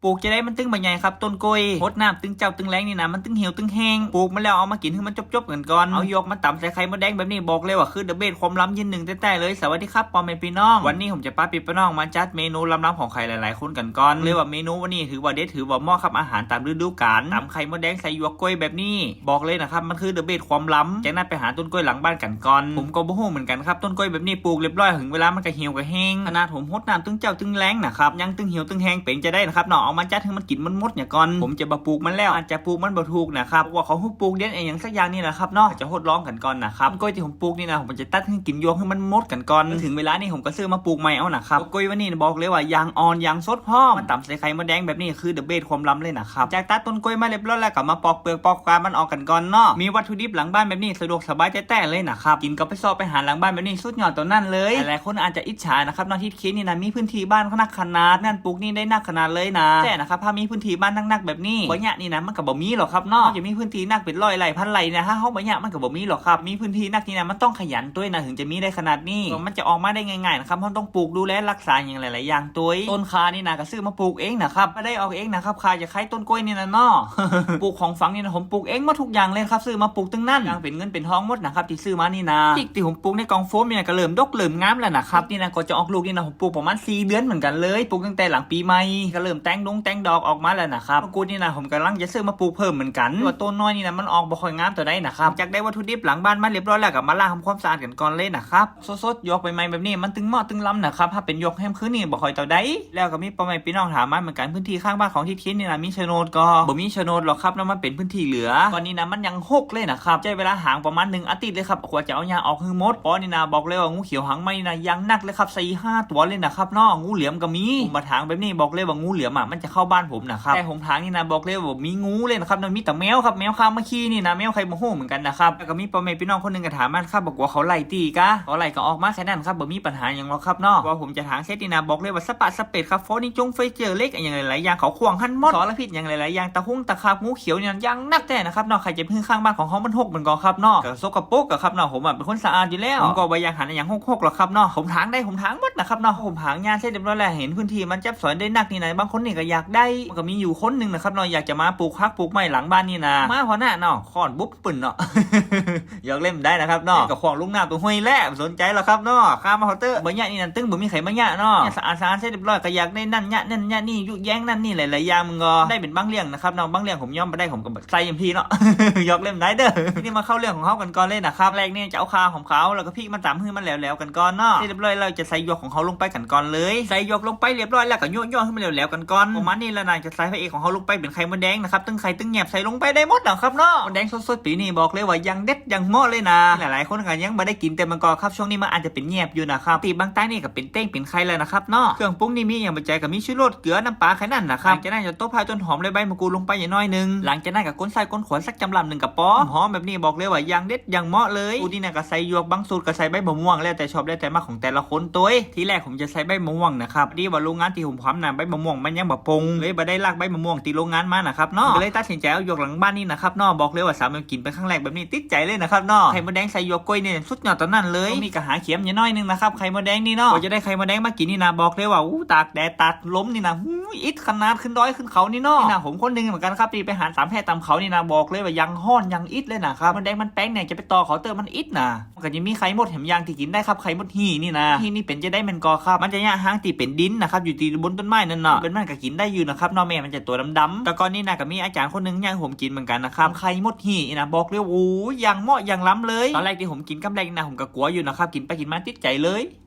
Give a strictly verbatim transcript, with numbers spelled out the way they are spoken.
ปลูกจะได้มันตึงบ่ใหญ่ครับ ต้นกล้วย ฮดน้ำตึงเจ้าตึงแลงนี่นะ มันตึงเหี่ยวตึงแห้ง ปลูกมันแล้วเอามากินให้มันจบๆกันก่อน เอาหยวกมาตำใส่ไข่มดแดงแบบนี้ บอกเลยว่าคือ the best ความล้ำยืนหนึ่งแท้ๆเลย สวัสดีครับพ่อแม่พี่น้อง วันนี้ผมจะพาพี่น้องมาจัดเมนูล้ำๆของใครหลายๆคนกันก่อน เลยว่าเมนูวันนี้ถือว่าเด็ด ถือว่าเหมาะครับ อาหารตามฤดูกาล ตำไข่มดแดงใส่หยวกกล้วยแบบนี้ บอกเลยนะครับ มันคือ the best ความล้ำ จากนั้นไปหาต้นกล้วยหลังบ้านกันก่อน ผมก็บ่ฮู้เหมือนกันครับ ต้นกล้วยแบบนี้ปลูกเรียบร้อย ถึงเวลามันก็เหี่ยวก็แห้ง ขนาดผมฮดน้ำตึงเจ้าตึงแลงนะครับ ยังตึงเหี่ยวตึงแห้งเป็นจะได้นะครับเนาะ เอามาจัดให้มันกินมันหมดเนี่ยก่อน ผมจะบ่ปลูกมันแล้ว อาจจะปลูกมันบ่ถูกนะครับ เพราะว่าเขาฮู้ปลูกเด่นเองอย่างสักอย่างนี่แหละครับเนาะ จะฮดลองกันก่อนนะครับ ต้นกล้วยที่ผมปลูกนี่นะ ผมจะตัดให้กินหยวกให้มันหมดกันก่อน ถึงเวลานี่ผมก็ซื้อมาปลูกใหม่เอานะครับ กล้วยวันนี้บอกเลยว่ายางอ่อนยางสดพร้อม มาตำใส่ไข่มดแดงแบบนี้คือ the best ความล้ำเลยนะครับ จากตัดต้นกล้วยมาเรียบร้อยแล้วก็มาปอกเปลือกปอกกามันออกกันก่อนเนาะ มีวัตถุดิบหลังบ้านแบบนี้สะดวกสบายแท้ๆเลยนะครับ กินก็ไปซอกไปหาหลังบ้านแบบนี้สุดยอดตัวนั้นเลย หลายๆคนอาจจะอิจฉานะครับเนาะ ที่คิดนี่นะ มีพื้นที่บ้านนักขนาด นั่นปลูกนี่ได้นักขนาดเลยนะ แต่นะครับ ถ้ามีพื้นที่บ้านนักๆแบบนี้ บ่ยะนี่นะ มันก็บ่มีหรอกครับเนาะ จะมีพื้นที่นักเป็นร้อยไร่พันไร่นะ ถ้าเฮาบ่ยะมันก็บ่มีหรอกครับ มีพื้นที่นักนี่นะ มันต้องขยันด้วยนะ ถึงจะมีได้ขนาดนี้ มันจะออกมาได้ง่ายๆนะครับ เฮาต้องปลูกดูแลรักษาอย่างหลายๆอย่างด้วย ต้นข่านี่นะ ก็ซื้อมาปลูกเองนะครับ มาได้ออกเองนะครับ ข่าจะไคร้ต้นกล้วยนี่นะเนาะ ปลูกของฝังนี่นะ ผมปลูกเองหมดทุกอย่างเลยครับ ซื้อมาปลูกตึงนั้น อย่างเป็นเงินเป็นทองหมดนะครับ ที่ซื้อมานี่นะ พริกที่ผมปลูกในกล่องโฟมนี่นะ ก็เริ่มดกเริ่มงามแล้วนะครับ นี่นะ ก็จะออกลูกนี่นะ ผมปลูกประมาณสี่เดือนเหมือนกันเลย ปลูกตั้งแต่หลังปีใหม่ ก็เริ่มแตงดงแตงดอกออกมาแล้วนะครับ มะกรูดนี่นะ ผมกำลังจะซื้อมาปลูกเพิ่มเหมือนกัน ว่าต้นน้อยนี่นะ มันออกบ่ค่อยงามตัวใดนะครับ จากได้วัตถุดิบหลังบ้านมาเรียบร้อยแล้ว ก็มาล้างทำความสะอาดกันก่อนเลยนะครับ สดๆ หยวกใหม่ๆแบบนี้ มันตึงเหมาะตึงล้ำนะครับ ถ้าเป็นหยวกแฮมคืนนี่บ่ค่อยเท่าใด แล้วก็มีพ่อแม่พี่น้องถามมาเหมือนกัน พื้นที่ข้างบ้านของทิดคิดนี่นะ มีโฉนดก็ บ่มีโฉนดหรอกครับ แล้วมันเป็นพื้นที่เหลือ ก่อนนี้นะ มันยังฮกเลยนะครับ ใช้เวลาหางประมาณหนึ่งอาทิตย์เลยครับ กว่าจะเอาหญ้าออกให้หมด ปอนี่นะ บอกเลยว่างูเขียวหางไหม้นี่นะ ยังนักเลยครับ สี่ห้าตัวเลยนะครับเนาะ งูเหลือมก็มี ผมมาถางแบบนี้ บอกเลยว่างูเหลือมอ่ะ มันจะเข้าบ้านผมนะครับ แต่ผมถางนี่นะ บอกเลยว่ามีงูเลยนะครับ มันมีแต่แมวครับ แมวข้ามมาขี้นี่นะ แมวใครบ่ฮู้เหมือนกันนะครับ แล้วก็มีพ่อแม่พี่น้องคนหนึ่งก็ถามมาครับ บอกว่าเขาไล่ตีกะ เขาไล่ก็ออกมาแค่นั้นครับ บ่มีปัญหาหยังหรอกครับเนาะ ว่าผมจะถางเสร็จนี่นะ บอกเลยว่าสปะสเปดครับ เฟอร์นิเจอร์ เฟอร์นิเจอร์เหล็ก อย่างหลายๆอย่าง เขาขว้างหันหมด สารพิษอย่างหลายๆอย่าง ตะฮุ่งตะขาบ งูเขียวนี่นะ ยังนักแท้นะครับเนาะ ใครจะไปฮื้อข้างบ้านของเขามันฮกเหมือนกันครับเนาะ ก็สกปรกอะครับเนาะ ผมอะเป็นคนสะอาดอยู่แล้ว ผมก็บ่อยากหันอะหยังฮกๆหรอกครับเนาะ ผมถางได้ ผมถางหมดนะครับเนาะ ผมถางหญ้าเสร็จเรียบร้อยแล้ว เห็นพื้นที่มันจับสอยได้นักนี่นะ บางคนนี่ก็อยากได้ มันก็มีอยู่คนหนึ่งนะครับเนาะ อยากจะมาปลูกผักปลูกไม้หลังบ้านนี่นะ มาพอหน้าเนาะ ค้อนบุบปึ้นเนาะ หยอกเล่นได้นะครับเนาะ กับของลุงหน้าตัวห้วยแหละ สนใจแล้วครับเนาะ ข้ามมาเคาน์เตอร์ บ่ยะนี่นั่นตึงบ่มีใครมายะเนาะ สะอาดสะอาดเสร็จเรียบร้อย ก็อยากได้นั่นยะนั่นยะนี่ ยุแย้งนั่นนี่หลายๆอย่าง มันก็ได้เป็นบางเรื่องนะครับเนาะ บางเรื่องผมยอมบ่ได้ ผมก็ใส่อย่างพี่เนาะ หยอกเล่นได้เด้อ นี่มาเข้าเรื่องของเขากันก่อนเลยนะครับ แรกนี่จะเอาข่าของเขา แล้วก็พริกมาตำให้มันแหลวๆกันก่อนเนาะ เสร็จเรียบร้อย เราจะใส่หยวกของเขาลงไปกันก่อนเลย ใส่หยวกลงไปเรียบร้อยแล้วก็ยั่วๆให้มันแหลวๆกันก่อน ประมาณนี้แล้วนะ จะใส่พระเอกของเขาลงไปเป็นไข่มดแดงนะครับ ตึงไข่ตึงแหนบใส่ลงไปได้หมดนะครับเนาะ มดแดงสดๆปีนี้บอกเลยว่ายังเด็ดยังเหมาะเลยนะ หลายๆคนก็ยังบ่ได้กินแต่มันก็ครับ ช่วงนี้มันอาจจะเป็นแหนบอยู่นะครับ ที่บางใต้นี่ก็เป็นเต้งเป็นไข่แล้วนะครับเนาะ เครื่องปรุงนี่มีอย่างบ่ใจก็มีชูรส เกลือ น้ำปลา แค่นั้นนะครับ หลังจากนั้นจะตบท้ายต้นหอมและใบมะกรูดลงไปอย่างน้อยหนึ่ง หลังจากนั้นก็คนใส่คนขวนสักจำลำหนึ่งกระป๋อง หอมแบบนี้บอกเลยว่ายังเด็ดยังเหมาะเลย สูตรนี้นะก็ใส่หยวก บางสูตรก็ใส่ใบมะม่วง แล้วแต่ชอบแล้วแต่มักของแต่ละคนตัว ทีแรกผมจะใส่ใบมะม่วงนะครับ พอดีว่าโรงงานที่ผมทำนะ ใบมะม่วงมันยังบ่ปง เลยบ่ได้ลากใบมะม่วงที่โรงงานมานะครับเนาะ ก็เลยตัดสินใจเอาหยวกหลังบ้านนี่นะครับเนาะ บอกเลยว่าสามารถกินเป็นครั้งแรกแบบนี้ติดใจเลยนะครับเนาะ ไข่มดแดงใส่หยวกกล้วยเนี่ยสุดยอดตอนนั้นเลย นี่ก็หาเข็มอย่างน้อยหนึ่งนะครับ ไข่มดแดงนี่เนาะ กว่าจะได้ไข่มดแดงมากินนี่นะ บอกเลยว่าอู้ตากแดดตากลมนี่นะ หูยอิดขนาด ขึ้นดอยขึ้นเขานี่เนาะ นี่นะผมคนหนึ่งเหมือนกันครับ ที่ไปหาตามแพร่ตามเขานี่นะ บอกเลยว่ายังฮ้อนยังอิดเลยนะครับ มดแดงมันแปงเนี่ย จะไปต่อเขาเตอร์มันอิดนะ มันก็จะมีไข่มดแหมอย่างที่กินได้ครับ ไข่มดหี่นี่นะ หี่นี่เป็นจะได้แม่นก่อครับ มันจะยะหางที่เป็นดินนะครับ อยู่ที่บนต้นไม้นั่นเนาะ เป็นมันก็กินได้อยู่นะครับเนาะ แม่มันจะตัวดำๆ แต่ก่อนนี่นะก็มีอาจารย์คนหนึ่งยะให้ผมกินเหมือนกันนะครับ ไข่มดหี่นี่นะ บอกเลยโอ้ยยังเหมาะยังล้ำเลย ตอนแรกที่ผมกินกำแรกนี่นะ ผมก็กลัวอยู่นะครับ กินไปกินมาติดใจเลย